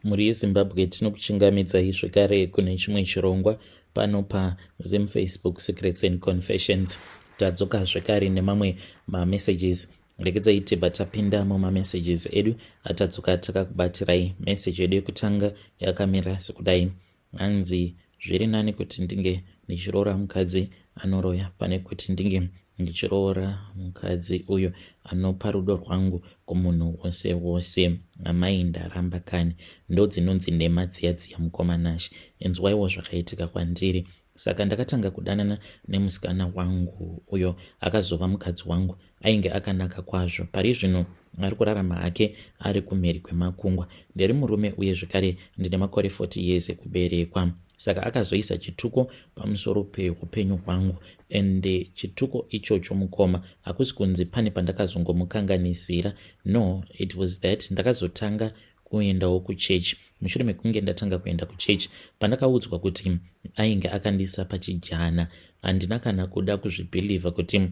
Mhuri yeZimbabwe, tinokuchingamidzai zvekare kune chimwe chirongwa pano paZim Facebook Secrets and Confessions. Tadzoka zvekare nemamwe mamessages. Regedzai tibva tapinda mumamessages edu atadzoka takakubatirai. Message yedu yekutanga yakamira sekudai. Hanzi zviri nani kuti ndinge ndichiroora mukadzi anoroya pane kuti ndinge ndichiroora mukadzi uyo anopa rudo rwangu kumunhu wose wose. Amai, ndaramba kani. Ndo dzinonzi nhema dziya dziya, mukoma Nashe. Inzwaiwo zvakaitika kwandiri. Saka ndakatanga kudanana nemusikana wangu uyo akazova mukadzi wangu. Ainge akanaka kwazvo. Pari zvino ari kurarama hake ari kumhiri kwemakungwa. Ndiri murume uye zvekare ndine makore 40 years ekuberekwa. Saka akazoisa chituko pamusoro peupenyu hwangu, and chituko ichocho, mukoma, hakusi kunzi pane pandakazongomukanganisira. No, it was that ndakazotanga kuendawo kuchechi. Mushure mekunge ndatanga kuenda kuchechi, pandakaudzwa kuti ainge akandisa pachijana, handina kana kuda kuzvibhilivha kuti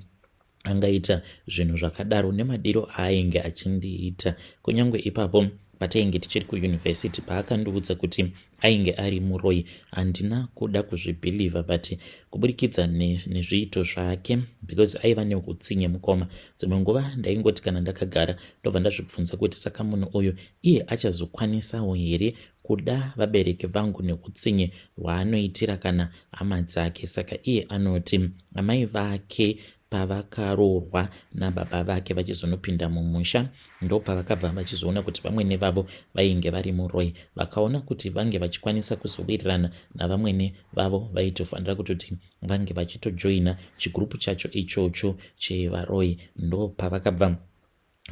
angaita zvinhu zvakadaro nemadiro aainge achindiita. Kunyange ipapo patainge tichiri kuyunivhesiti, paakandiudza kuti ainge ari muroyi, handina kuda kuzvibhilivha, but kuburikidza nezviito zvake, because aiva neutsinye, mukoma, dzimwe nguva ndaingoti kana ndakagara ndobva ndazvibvunza kuti saka munhu uyu iye achazokwanisawo here kuda vabereki vangu neutsinye hwaanoitira kana hama dzake? Saka iye anoti amai vake pavakaroorwa nababa vake vachizonopinda mumusha, ndopavakabva vachizoona kuti vamwene vavo vainge vari muroi. Vakaona kuti vange vachikwanisa kuzowirirana navamwene vavo, vaitofanira kutoti vange vachitojoina chigurupu chacho ichocho chevaroi. Ndopavakabva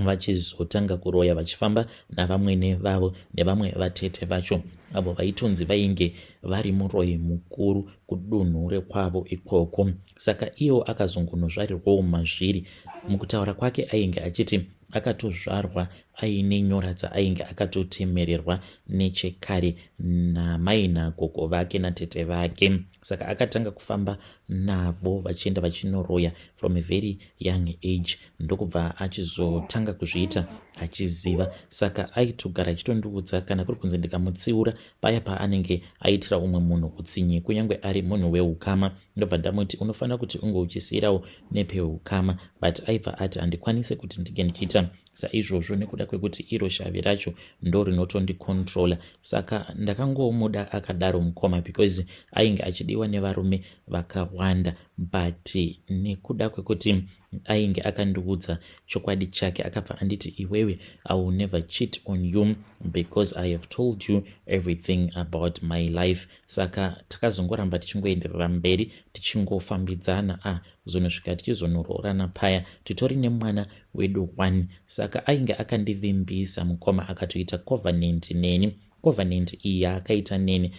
vachizotanga kuroya vachifamba navamwene vavo nevamwe vatete vacho, avo vaitonzi vainge vari muroyi mukuru kudunhu rekwavo ikoko. Saka iwo akazongonozvarirwawo mazviri. Mukutaura kwake ainge achiti akatozvarwa aine nyora dzaainge akatotemererwa nechekare namai nagogo vake natete vake. Saka akatanga kufamba navo vachienda vachinoroya from a very young age, ndokubva achizotanga kuzviita achiziva. Saka aitogara achitondiudza, kana kuri kunzi ndikamutsiura paya paanenge aitira umwe munhu utsinye, kunyange ari munhu weukama, ndobva ndamuti unofanira kuti unge uchisiyirawo nepeukama, but aibva ati handikwanise kuti ndinge ndichiita saizvozvo nekuda kwekuti iro shavi racho ndo rinotondicontrola. Saka ndakangomuda akadaro, mukoma, because ainge achidiwa nevarume vakawanda, but nekuda kwekuti ainge akandiudza chokwadi chake, akabva anditi, "Iwewe, I will never cheat on you because I have told you everything about my life." Saka takazongoramba tichingoenderera mberi tichingofambidzana a kuzonosvika tichizonoroorana paya, titori nemwana wedu one. Saka ainge akandivimbisa, mukoma, akatoita covenant neni. Covenant iyi yaakaita neni,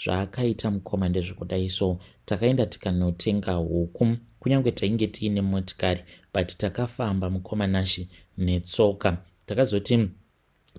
zvaakaita, mukoma, ndezvekudai. So takaenda tikanotenga huku. Kunyange tainge tiine motikari, but takafamba, mukoma Nashi, netsoka. Takazoti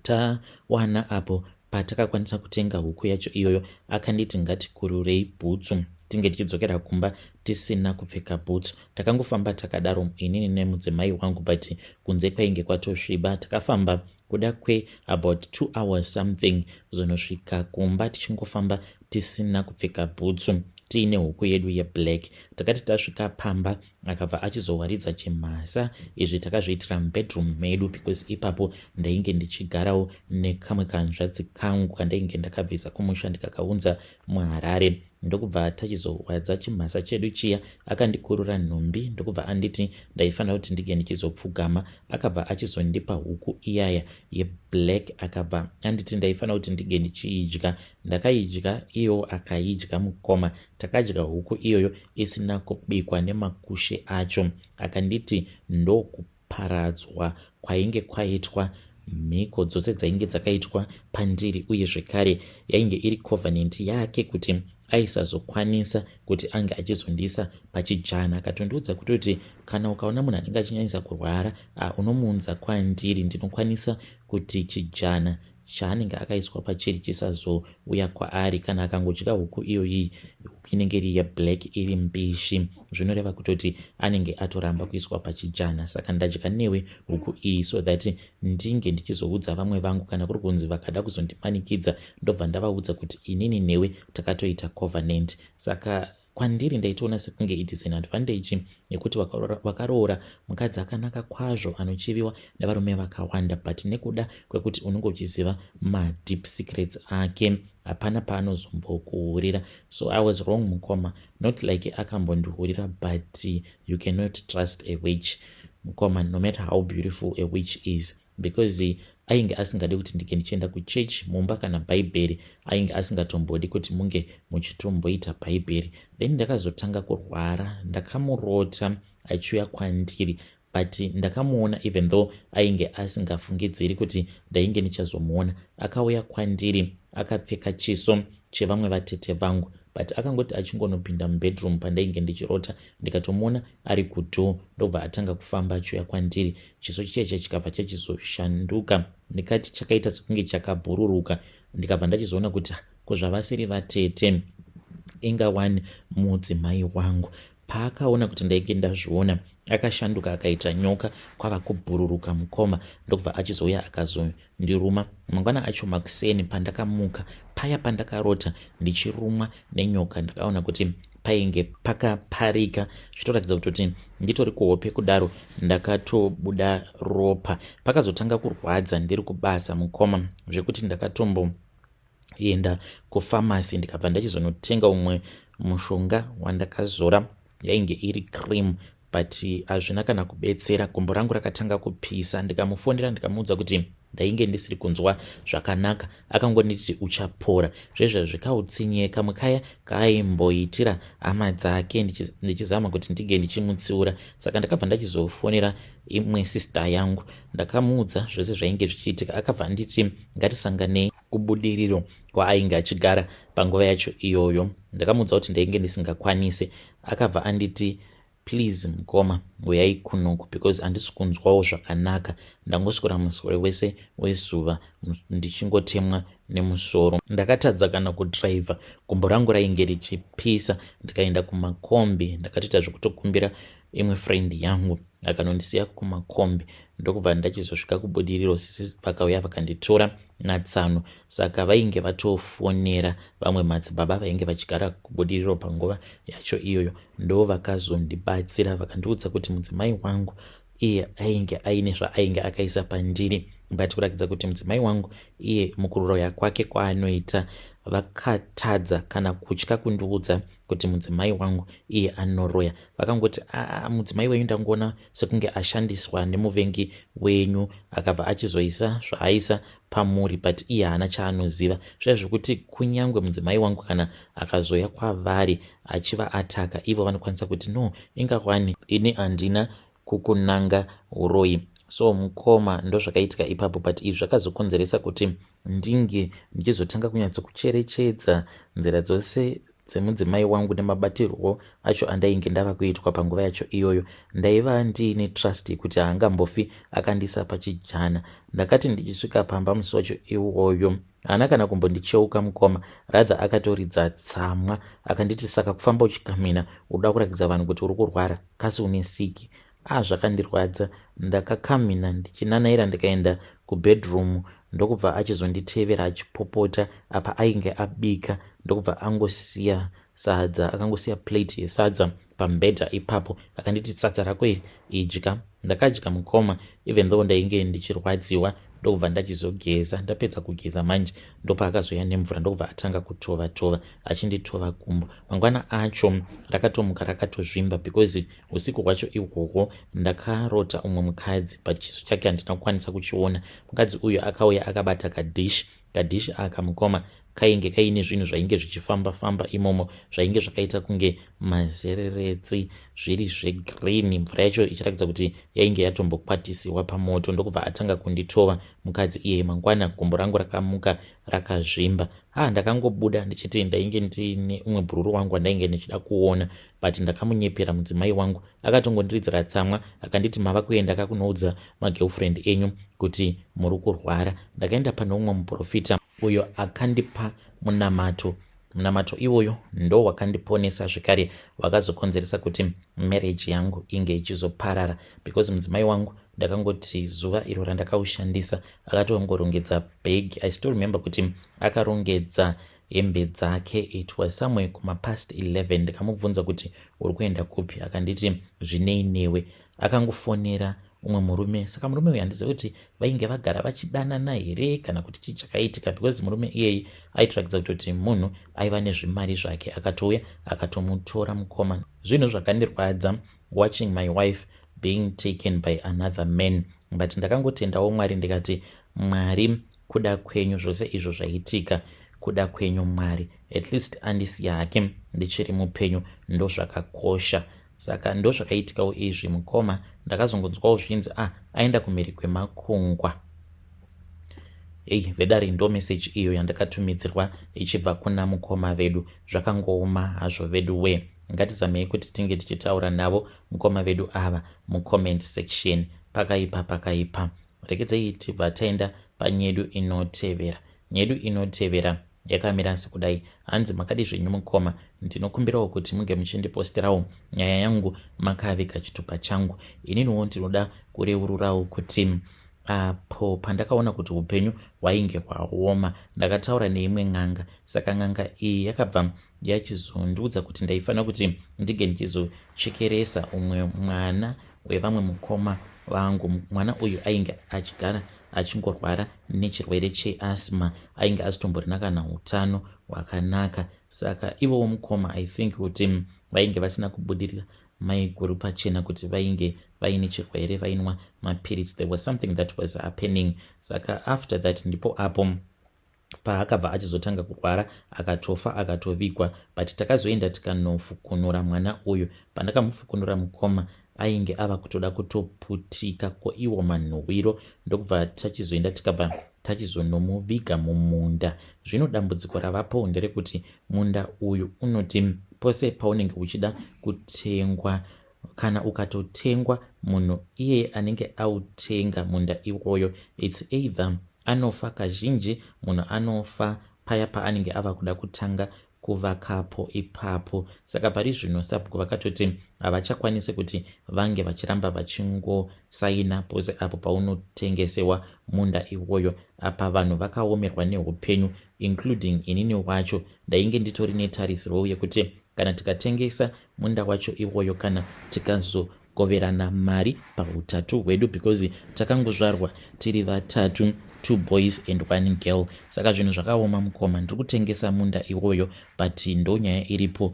tawana apo patakakwanisa kutenga huku yacho iyoyo, akanditi ngatikururei bhutsu tinge tichidzokera kumba tisina kupfeka bhutsu. Takangofamba takadaro, inini nemudzimai wangu, but kunze kwainge kwatosviba. Takafamba kuda kweabout 2 hours something kuzonosvika kumba, tichingofamba tisina kupfeka bhutsu, tiine huku yedu yeblack. Takati tasvika pamba, akabva achizowaridza chimhasa. Izvi takazviitira mubedroom medu because ipapo ndainge ndichigarawo nekamwe kanzvadzi kangu kandainge ndakabvisa kumusha ndikakaunza muHarare. Ndokubva tachizowadza chimhasa chedu chiya. Akandikurura nhumbi, ndokubva anditi ndaifanira kuti ndinge ndichizopfugama. Akabva achizondipa huku iyaya yeblack, akabva anditi ndaifanira kuti ndinge ndichiidya. Ndakaidya, iyowo akaidya, mukoma. Takadya huku iyoyo isina kubikwa nemakushe acho. Akanditi ndokuparadzwa kwainge kwaitwa mhiko dzose dzainge dzakaitwa pandiri, uye zvekare yainge iri covenant yake kuti aisazokwanisa kuti ange achizondiisa pachijana. Akatondiudza kutoti kana ukaona munhu anenge achinyanyisa kurwara, unomuunza kwandiri, ndinokwanisa kuti chijana Chaanenge akaiswa pachiri chisazouya kwaari. Kana akangodya huku iyoyi, huku inenge iri yeblack iri mbishi, zvinoreva kutoti anenge atoramba kuiswa pachijana. Saka ndadya newe huku iyi so that ndinge ndichizoudza vamwe vangu, kana kuri kunzi vakada kuzondimanikidza, ndobva ndavaudza kuti inini newe takatoita covenant. Saka kwandiri ndaitoona sekunge it is an advantage yekuti wakaroora mukadzi akanaka kwazvo anochiviwa nevarume vakawanda, but nekuda kwekuti unenge uchiziva madeep secrets ake, hapana paanozombokuhurira. So I was wrong, mukoma. Not like akambondihurira, but you cannot trust a witch, mukoma, no matter how beautiful a witch is, because ainge asingadi kuti ndike ndichienda kuchechi mumba kana Bhaibheri. Ainge asingatombodi kuti munge muchitomboita Bhaibheri. Then ndakazotanga kurwara. Ndakamurota achiuya kwandiri, but ndakamuona even though ainge asingafungidziri kuti ndainge ndichazomuona. Akauya kwandiri akapfeka chiso chevamwe vatete vangu, but akangoti achingonopinda mubedroom pandainge ndichirota, ndikatomuona ari kudoor, ndobva atanga kufamba achiuya kwandiri. Chiso chicheche chikabva chachizoshanduka, ndikati chakaita sekunge chakabhururuka. Ndikabva ndachizoona kuti kuzvavasiri vatete, inga wani mudzimai wangu. Paakaona kuti ndainge ndazviona, akashanduka akaita nyoka, kwava kubhururuka, mukoma, ndokubva achizouya akazondiruma. Mangwana acho makuseni pandakamuka paya pandakarota ndichirumwa nenyoka, ndakaona kuti painge pakaparika, zvitoratidza kutoti nditori kuhope kudaro ndakatobuda ropa. Pakazotanga kurwadza ndiri kubasa, mukoma, zvekuti ndakatomboenda kufamasi, ndikabva ndachizonotenga umwe mushonga wandakazora, yainge iri cream, but hazvina kana kubetsera. Gumbo rangu rakatanga kupisa. Ndikamufonera, ndikamuudza kuti ndainge ndisiri kunzwa zvakanaka. Akangonditi uchapora. Zvezvo zvikautsinye kamwe kaya kaaimboitira hama dzake, ndichizama kuti ndinge ndichimutsiura. Saka ndakabva ndachizofonera imwe sister yangu, ndakamuudza zvose zvainge zvichiitika. Akabva anditi ngatisanganei kuBudiriro kwaainge achigara panguva yacho iyoyo. Ndakamuudza kuti ndainge ndisingakwanise. Akabva anditi, "Please mukoma, uyai kunoku because handisi kunzwawo zvakanaka. Ndangoswera muswere wese wezuva ndichingotemwa nemusoro." Ndakatadza kana kudhiraivha, gumbo rangu rainge richipisa. Ndikaenda kumakombi, ndakatoita zvekutokumbira imwe friend yangu, akanondisiya kumakombi, ndokubva ndachizosvika kuBudiriro. Sisi vakauya vakanditora natsano. Saka vainge vatofonera vamwe madzibaba vainge vachigara kuBudiriro panguva yacho iyoyo, ndo vakazondibatsira. Vakandiudza kuti mudzimai wangu iye ainge aine zvaainge akaisa pandiri, but kurakidza kuti mudzimai wangu iye mukuroya kwake kwaanoita, vakatadza kana kutya kundiudza kuti mudzimai wangu iye anoroya. Vakangoti, "Mudzimai wenyu ndangoona sekunge ashandiswa nemuvengi wenyu, akabva achizoisa zvaaisa pamuri, but iye haana chaanoziva." Zviya zvekuti kunyange mudzimai wangu kana akazoya kwavari achivaataka, ivo vanokwanisa kuti, "No, ingawani ini handina kukunanga uroyi." So mukoma, ndo zvakaitika ipapo, but izvi zvakazokonzeresa kuti ndinge ndichizotanga kunyatsokucherechedza nzira dzose dzemudzimai wangu nemabatirwo acho andainge ndava kuitwa panguva yacho iyoyo. Ndaiva ndiine trust yekuti haangambofi akandisa pachijana. Ndakati ndichisvika pamba musi wacho iwoyo, haana kana kumbondicheuka, mukoma. Rather akatoridza tsamwa, akanditi, "Saka kufamba uchikamina uda kurakidza vanhu kuti uri kurwara kasi une siki?" A, zvakandirwadza. Ndakakamina ndichinanaira, ndikaenda kubedroom, ndokubva achizonditevera achipopota. Apa ainge abika, ndokubva angosiya sadza, akangosiya plate yesadza pamubhedha ipapo. Akanditi, "Sadza rako iri, idya." Ndakadya, mukoma, even though ndainge ndichirwadziwa. Ndokubva ndachizogeza. Ndapedza kugeza manje, ndopaakazoya nemvura, ndokubva atanga kutova tova, achinditova gumbo. Mangwana acho rakatomuka rakatozvimba, because usiku hwacho ihwohwo ndakarota umwe mukadzi, but chiso chake handina kukwanisa kuchiona. Mukadzi uyu akauya akabata kadhishi. Kadhishi aka, mukoma, Kainge kaine zvinhu zvainge zvichifamba famba imomo, zvainge zvakaita kunge mazereretsi, zviri zvegreen, mvura yacho ichiratidza kuti yainge yatombokwatisiwa pamoto. Ndokubva atanga kunditova mukadzi iyeye. Mangwana gumbo rangu rakamuka rakazvimba. Ha, ndakangobuda ndichiti ndainge ndine umwe bhururu wangu wandainge ndichida kuona, but ndakamunyepera. Mudzimai wangu akatongondiridzira tsamwa, akanditi, "Mava kuenda kakunoudza magirlfriend enyu kuti muri kurwara." Ndakaenda pane umwe muprofita uyo akandipa munamato. Munamato iwoyo ndo wakandiponesa zvekare, wakazokonzeresa kuti marriage yangu inge ichizoparara, because mudzimai wangu, ndakangoti zuva iro randakaushandisa, akatongorongedza bag. I still remember kuti akarongedza hembe dzake. It was somewhere kumapast 11. Ndikamubvunza kuti, "Uri kuenda kupi?" Akanditi, "Zvinei newe?" Akangofonera umwe murume. Saka murume uyu, handizivi kuti vainge vagara vachidanana here kana kuti chii chakaitika, because murume iyeye aitoratidza kutoti munhu aiva nezvimari zvake. Akatouya akatomutora mukoma. Zvinhu zvakandirwadza, watching my wife being taken by another man, but ndakangotendawo Mwari, ndikati, "Mwari, kuda kwenyu zvose izvo zvaitika, kuda kwenyu Mwari. At least andisiya hake ndichiri mupenyu, ndozvakakosha." Saka ndozvakaitikawo izvi, mukoma. Ndakazongonzwawo zvinzi, "Ah, aenda kumhiri kwemakungwa." Ei vedare, ndo meseji iyo yandakatumidzirwa ichibva kuna mukoma vedu. Zvakangooma hazvo vedu we. Ngatizamei kuti tinge tichitaura navo mukoma vedu ava mucomment section. Pakaipa, pakaipa. Rekedzei tibva taenda panyedu inotevera. Nyedu inotevera yakamira sekudai. Hanzi, "Makadi zvenyu mukoma? Ndinokumbirawo kuti munge muchindiposterawo nyaya yangu makaviga chitupa changu. Ininiwo ndinoda kureururawo kuti apo pandakaona kuti upenyu hwainge hwaoma, ndakataura neimwe n'anga. Saka n'anga iyi yakabva yachizondiudza kuti ndaifanira kuti ndinge ndichizochekeresa umwe mwana wevamwe mukoma vangu. Mwana uyu ainge achigara achingorwara nechirwere cheasthma, ainge asitomborina kana utano hwakanaka. Saka ivowo mukoma, I think kuti vainge vasina kubudirira maiguru pachena kuti vainge vaine chirwere, vainwa mapiritsi. There was something that was happening. Saka after that ndipo apo paakabva achizotanga kurwara, akatofa, akatovigwa. But takazoenda tikanofukunura mwana uyu. Pandakamufukunura mukoma, ainge ava kutoda kutoputika, ko iwo manhuwiro. Ndokubva tachizoenda, tikabva tachizonomuviga mumunda. Zvino dambudziko ravapo nderekuti munda uyu unoti pose paunenge uchida kutengwa, kana ukatotengwa, munhu iyeye anenge autenga munda iwoyo, it's either anofa. Kazhinji munhu anofa paya paanenge ava kuda kutanga kuvakapo ipapo. Saka pari zvino sabhuku vakatoti havachakwanisi kuti vange vachiramba vachingosaina pose apo paunotengesewa munda iwoyo. Apa vanhu vakaomerwa neupenyu, including inini wacho. Ndainge nditori netarisiro yekuti kana tikatengesa munda wacho iwoyo, kana tikazogoverana mari pautatu hwedu, because takangozvarwa tiri vatatu, two boys and one girl. Saka zvinhu zvakaoma mukoma. Ndiri kutengesa munda iwoyo, but ndo nyaya iripo.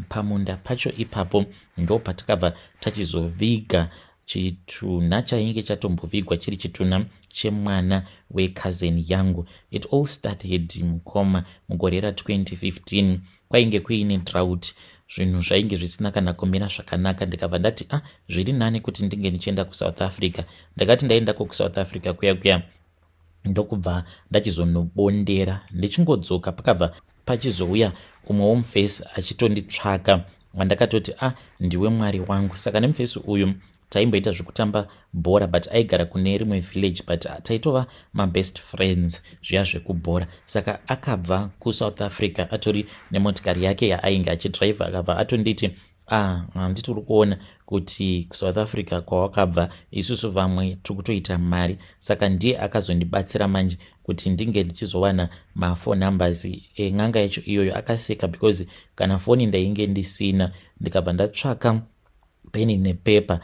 Pamunda pacho ipapo ndo patakabva tachizoviga chitunha chainge chatombovigwa, chiri chitunha chemwana wecousin yangu. It all started, mukoma, mugore ra2015. Kwainge kuine drought, zvinhu zvainge zvisina kana kumira zvakanaka. Ndikabva ndati, 'Ah, zviri nani kuti ndinge ndichienda kuSouth Africa.' Ndakati ndaendako kuSouth Africa kuya kuya, ndokubva ndachizonobondera. Ndichingodzoka, pakabva pachizouya umwe womufesi achitonditsvaka, wandakatoti, 'A ah, ndiwe Mwari wangu.' Saka nemufesi uyu taimboita zvekutamba bhora, but aigara kune rimwe village, but taitova mabest friends zviya zvekubhora. Saka akabva kuSouth Africa atori nemotikari yake yaainge achidhiraivha. Akabva atonditi, 'Ah, handiti uri kuona kuti kuSouth Africa kwawakabva, isusu vamwe tiri kutoita mari.' Saka ndiye akazondibatsira manje kuti ndinge ndichizowana maphone numbers en'anga yacho iyoyo. Akaseka because kana foni ndainge ndisina. Ndikabva ndatsvaka peni nepepa.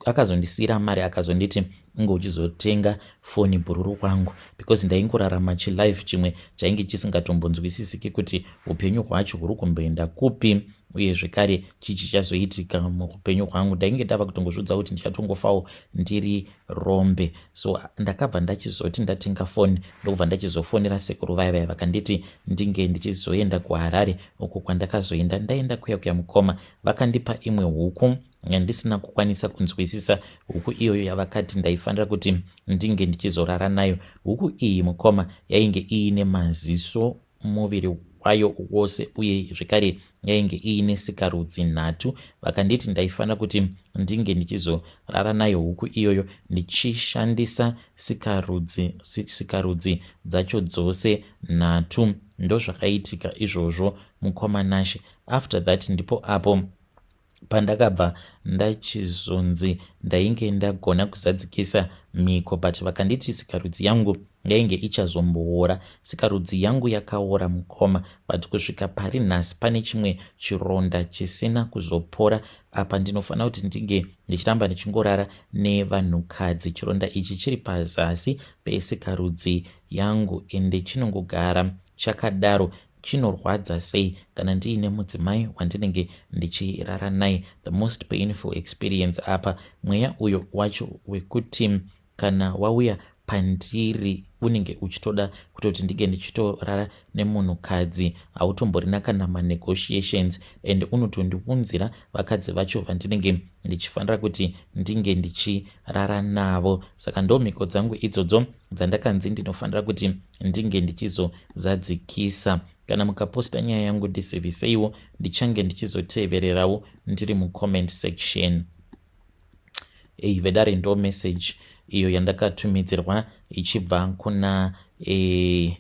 Akazondisiyira mari, akazonditi, 'Unge uchizotenga foni, bhururu wangu,' because ndaingorarama chilife chimwe chainge chisingatombonzwisisiki kuti upenyu hwacho huri kumboenda kupi. Uye zvekare, chii chichazoitika muupenyu hwangu? Ndainge ndava kutongozviudza kuti ndichatongofawo ndiri rombe. So ndakabva ndachizoti ndatenga foni, ndokubva ndachizofonera sekuru vaya vaya. Vakanditi ndinge ndichizoenda kuHarare, uko kwandakazoenda. Ndaenda kuya kuya, mukoma, vakandipa imwe huku yandisina kukwanisa kunzwisisa. Huku iyoyo yavakati ndaifanira kuti ndinge ndichizorara nayo, huku iyi, mukoma, yainge iine maziso muviri wayo wose, uye zvekare yainge iine sikarudzi nhatu. Vakanditi ndaifanira kuti ndinge ndichizorara nayo huku iyoyo ndichishandisa sikarudzi dzacho dzose nhatu. Ndozvakaitika izvozvo, mukoma Nashe. After that, ndipo apo pandakabva ndachizonzi ndainge ndagona kuzadzikisa mhiko, but vakanditi sikarudzi yangu yainge ichazomboora. Sikarudzi yangu yakaora, mukoma, but kusvika pari nhasi pane chimwe chironda chisina kuzopora. Apa ndinofanira kuti ndinge ndichiramba ndichingorara nevanhukadzi. Chironda ichi chiri pazasi pesikarudzi yangu, ende chinongogara chakadaro. Chinorwadza sei kana ndiine mudzimai wandinenge ndichirara naye. The most painful experience. Apa mweya uyo wacho wekuti kana wauya pandiri unenge uchitoda kutoti ndinge ndichitorara nemunhukadzi, hautomborina kana manegotiations, and unotondiunzira vakadzi vacho vandinenge ndichifanira kuti ndinge ndichirara navo. Saka ndo mhiko dzangu idzodzo dzandakanzi ndinofanira kuti ndinge ndichizozadzikisa. Kana mukaposta nyaya yangu, ndiziviseiwo, ndichange ndichizotevererawo ndiri mucomment section. Ei vedare, ndo message iyo yandakatumidzirwa ichibva kuna hei,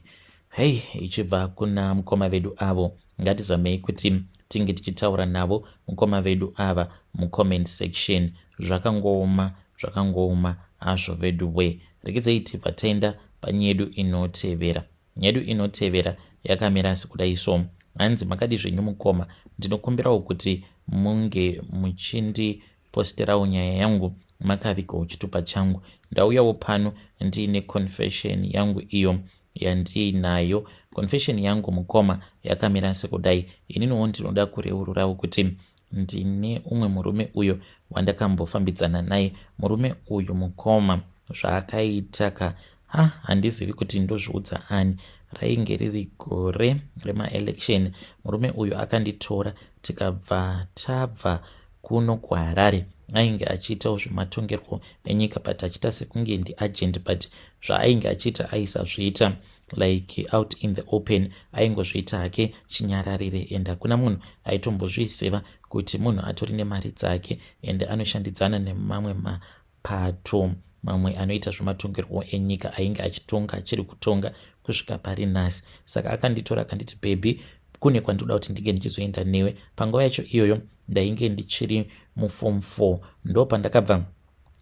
ichibva kuna mukoma vedu avo. Ngatizamei kuti tinge tichitaura navo mukoma vedu ava mucomment section. Zvakangooma, zvakangooma hazvo vedu we. Regedzei tibva taenda panyedu inotevera. Nyedu inotevera yakamira sekudai so. Hanzi, "Makadi zvenyu mukoma? Ndinokumbirawo kuti munge muchindiposterawo nyaya yangu makavigawo chitupa changu. Ndauyawo pano ndiine confession yangu iyo yandiinayo. Confession yangu, mukoma, yakamira sekudai. Ininiwo ndinoda kureururawo kuti ndine umwe murume uyo wandakambofambidzana naye. Murume uyu, mukoma, zvaakaita ka, ha, handizivi kuti ndozviudza ani. Rainge riri gore remaelection. Murume uyu akanditora, tikabva tabva kuno kuHarare. Ainge achiitawo zvematongerwo enyika, but achiita sekunge ndiagent, but zvaainge achiita aisazviita like out in the open. Aingozviita hake chinyararire, and hakuna munhu aitombozviziva kuti munhu atori nemari dzake and anoshandidzana nemamwe mapato, mamwe anoita zvematongerwo enyika ainge achitonga, achiri kutonga kusvika pari nhasi. Saka akanditora, akanditi, 'Baby, kune kwandinoda kuti ndinge ndichizoenda newe.' Panguva yacho iyoyo ndainge ndichiri muform 4. Ndo pandakabva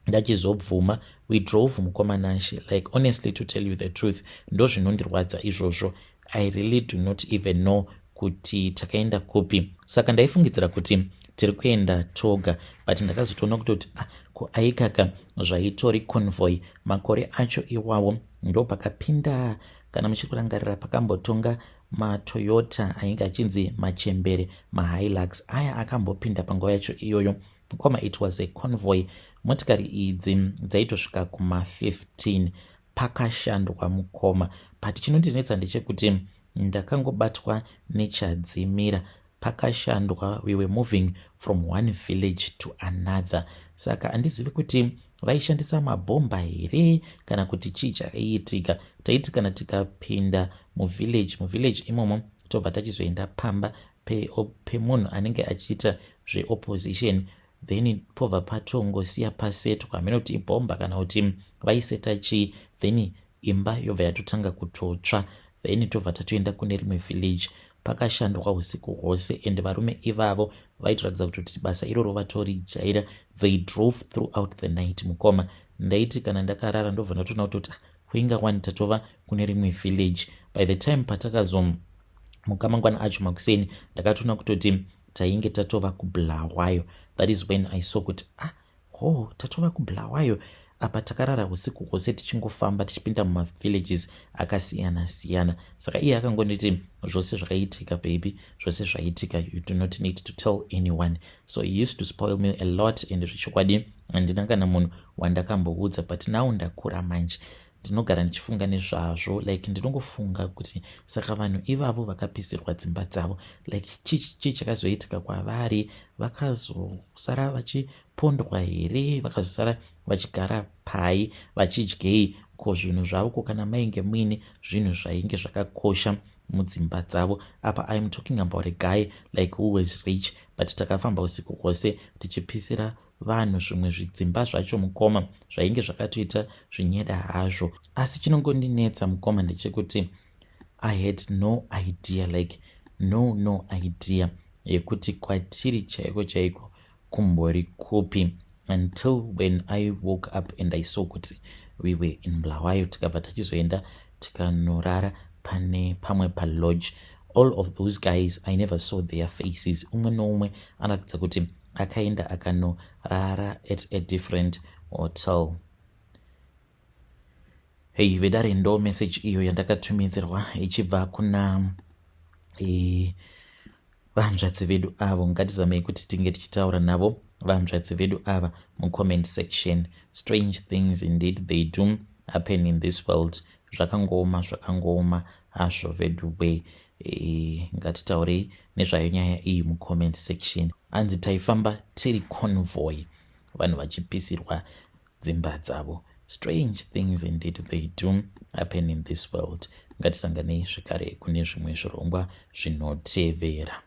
ndachizobvuma. We drove, mukoma Nashe. Like, honestly, to tell you the truth, ndo zvinondirwadza izvozvo. I really do not even know kuti takaenda kupi. Saka ndaifungidzira kuti tiri kuenda toga, but ndakazotoona kutoti, ah, kuaikaka zvaitori convoy. Makore acho iwawo ndo pakapinda, kana muchiri kurangarira, pakambotonga maToyota ainge achinzi machembere, maHilux aya akambopinda panguva yacho iyoyo. Mukoma, it was a convoy. Motikari idzi dzaitosvika kuma15. Pakashandwa, mukoma, but chinondinetsa ndechekuti ndakangobatwa nechadzimira. Pakashandwa. We were moving from one village to another, saka handizivi kuti vaishandisa mabhomba here kana kuti chii chaiitika. Taiti kana tikapinda muvillage imomo, tobva tachizoenda pamba pemunhu anenge achiita zveopposition, then pobva patongosiya pasetwa, hamene kuti ibhomba kana kuti vaiseta chii, then imba yobva yatotanga kutotsva, then tobva tatoenda kune rimwe village. Pakashandwa usiku hwose, and varume ivavo vaitoratidza kutoti basa iroro vatorijaira. They drove throughout the night, mukoma. Ndaiti kana ndakarara, ndobva ndatoona kutoti, ah, kuinga wani tatova kune rimwe village. By the time patakazomuka mangwana acho makuseni, ndakatoona kutoti tainge tatova kuBulawayo. That is when I saw kuti, ah, ho, tatova kuBulawayo. Apa takarara usiku hwose tichingofamba tichipinda mumavillages akasiyana siyana. Saka iye akangonditi, "Zvose zvakaitika, baby, zvose zvaitika, you do not need to tell anyone." So he used to spoil me a lot, and zvechokwadi handina kana munhu wandakamboudza. But now ndakura manje, ndinogara ndichifunga nezvazvo. Like, ndinongofunga kuti saka vanhu ivavo vakapisirwa dzimba dzavo, like, chii chakazoitika kwavari? Vakazosara vachipondwa here? Vakazosara vachigara pai, vachidyei? Ko zvinhu zvavo? Ko kana mainge muine zvinhu zvainge zvakakosha mudzimba dzavo? Apa I am talking about a guy like who was rich, but takafamba usiku hwose tichipisira vanhu zvimwe zvidzimba zvacho, mukoma, zvainge zvakatoita zvinyeda hazvo. Asi chinongondinetsa, mukoma, ndechekuti I had no idea, like, no idea yekuti kwatiri chaiko chaiko kumbori kupi, until when I woke up and I saw kuti we were in Bulawayo. Tikabva tachizoenda tikanorara pane pamwe palodge. All of those guys, I never saw their faces. Umwe noumwe anoratidza kuti akaenda akanorara at a different hotel. Hei vedare, ndo message iyo yandakatumidzirwa ichibva kuna vanzvadzi vedu avo. Ngatizamei kuti tinge tichitaura navo vanzvadzi vedu ava mucomment section. Strange things indeed, they do happen in this world. Zvakangooma, zvakangooma hazvo vedu we. Ngatitaurei nezvayo nyaya iyi mucomment section. Hanzi taifamba tiri convoy, vanhu vachipisirwa dzimba dzavo. Strange things indeed, they do happen in this world. Ngatisanganei zvekare kune zvimwe zvirongwa zvinotevera.